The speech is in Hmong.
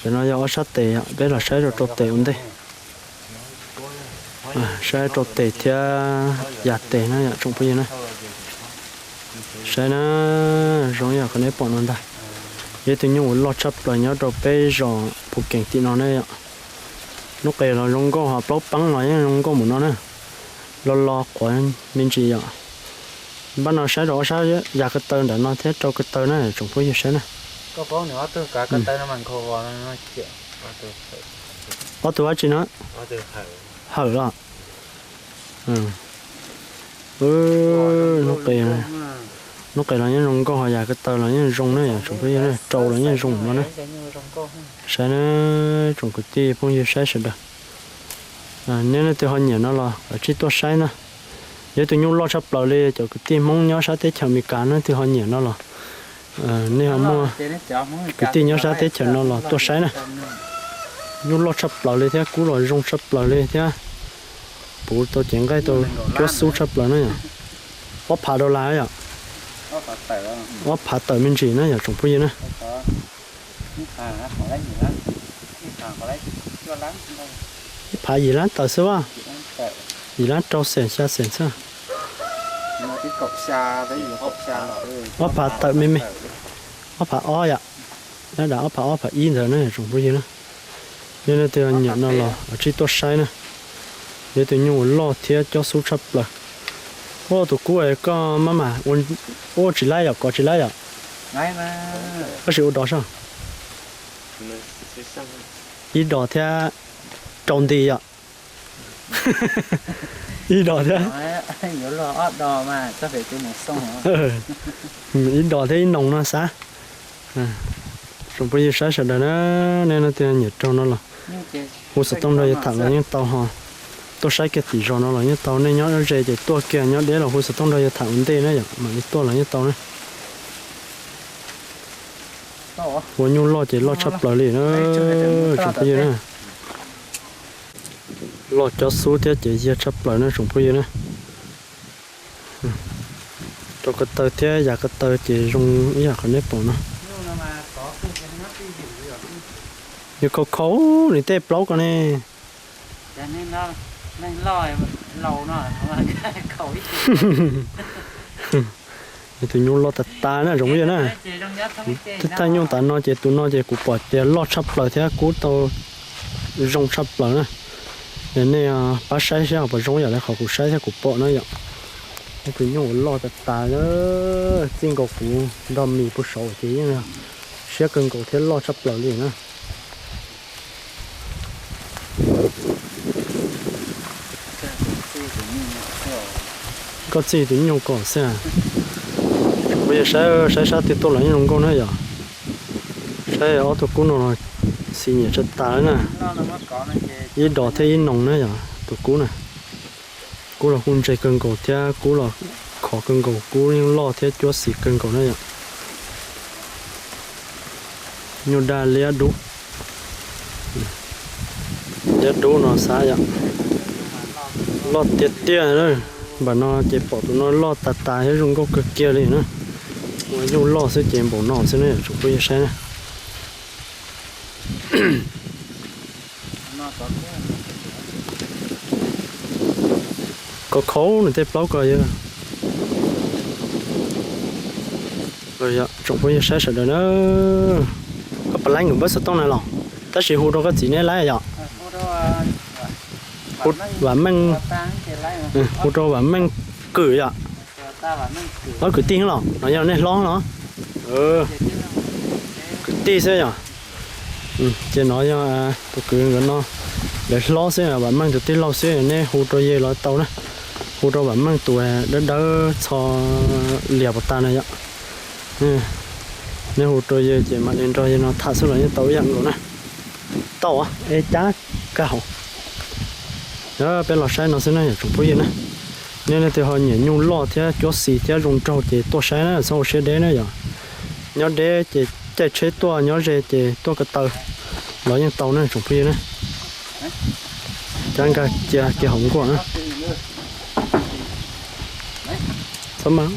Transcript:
Cov no yog ob sab tes, peb los saib rau rau tes ua ntej. Saib rau tes thiab yav tes na yom tsoom phooj ywg na. Saib na, zoo yam qhov nej pom no ntag. Yog ib tug nyuj uas loj tshaj plaws nyob rau peb zos Phu Kees tim no na yom. Hnub qes los zoo nkauj, ho plaub peeb los yeej zoo nkauj mus no na. Los los quav me ntsis yom. Npaj no saib rau ob sab yav ko taw nram no thiab rau ko taw na tsoom phooj ywg saib na. Ob tug dab tsi no? Hawm los? Hnub qes los yeej zoo nkauj, ho yav ko taw los yeej zoo na yom tsoom phooj ywg na, rau los yeej zoo no na. Saib na, tsoom kwv tij phooj ywg saib sawv daws. Nej leej twg ho nyiam no los kav tsij tuaj saib na. Yog ib tug nyuj loj tshaj plaws li, cov kwv tij Hmoob nyob sab teb chaws Amelikas leej twg ho nyiam no los, nej ho muaj kwv tij nyob sab teb chaws no los tuaj saib na. Nyuj loj tshaj plaws li thiab kub los zoo tshaj plaws li thiab. Puv tau cev nqaij tau cuab xub tshaj plaws na yom. Ob phav dollar yom. Ob phav tawm me ntsis na yom tsoom phooj ywg na. Ib phav yim lab tawm xwb as. Yim lab rau xees xya xees xwb. Ob phav tawm me me. Ob phav ob yom. Nyob dav ob phav ob phav ib ntawd na tsoom phooj ywg na. Nej leej twg nyiam no los tsij tuaj saib na. Yog ib tug nyuj uas loj thiab cob xub tshaj plaws. Ua tus kub es koj maj mam ua tsis laib yom, kov tsis laib yom. Tab sis ua dos soj. Ib dos thiab rau nti yom. Ib dos thiab. Ib dos thiab ib noog no xav. Tsoom phooj ywg saib sawv daws na, nej leej twg nyiam raug no los hu xov tooj nrog yawg tham los yeej tau ho. Tuaj saib kiag tim zos no los yeej tau, nej nyob ze ces tuaj kiag, nyob deb los hu xov tooj nrog yawg tham ua ntej na yom, mam li tuaj los yeej tau na. Ua nyuj loj ces loj tshaj plaws li na, tsoom phooj ywg na. Loj cob xub thiab ces yag tshaj plaws na tsoom phooj ywg na. Rau ko taw thiab yav ko taw ces zoo ib yam qhov nej pom no. Yog khaus khaus nws tej plaub ko ne. Yog tus nyuj loj tas tas na tsoom phooj ywg na. Thaj nyuj tas no ces tus no ces kuv pom tias loj tshaj plaws thiab kub tau zoo tshaj plaws na. Nej pab saib seb ho puas zoo yam li qhov kuv saib thiab kuv pom na yom. Tus nyuj uas loj tas tas, txij nkaus kuv nrog mis pug saud ces yeej siab kawg nkaus thiab loj tshaj plaws li na. Koj txij tus nyuj kom xwb. Kuv yog saib, saib sab twg tuaj los yeej zoo nkauj na yom. Saib ob tug kub no los xis nyiam tshaj tas na. Ib dos thiab ib noog na yom, tus kub na. Kub los kuj ntse kawg nkaus thiab kub los khov kawg nkaus, kub yeej loj thiab cuab xis kawg nkaus na yom. Nyuj daj liab dub. Liab dub no xav yom. Loj tiag tiag. Npam no ces pom tus no loj tas tas thiab zoo nkauj kawg kiag li na. Ua nyuj loj xwb ces npaum no xwb na yom tsoom phooj ywg saib na. Khaus khaus nws tej plaub ko yog. Tsoom phooj ywg saib sawv daws na. Koj pab laib nws npawb xov tooj na los, tab sis hu rau koj txiv neb laib yom. Vam Meej, hu rau Vam Meej Kwm yom. Ob kwv tij los no yog nej hlob los? Kwv tij xwb yom. Ces no yog tus kwv nkawd no, lawv hlob xwb, Vam Meej tus tij laug xwb, nej hu rau yawg los tau na. Hu rau Vam Meej tus dawb dawb txho lias puas tas na yom. Nej hu rau yawg ces mam li nrog yawg no tham xwb los yeej tau ib yam nkaus na. Tau es cab kag hauv. Peb los saib no xwb na yom tsoom phooj ywg na. Nej leej twg ho nyiam nyuj loj thiab cuab xis thiab zoo nraug ces tuaj saib na, txhob ua siab deb na yom. Nyob deb ces caij tsheb tuaj, nyob ze ces tuaj ko taw los yeej tau na tsoom phooj ywg na. Cab nkag cia kiag hauv nkuaj na. Txhob mas.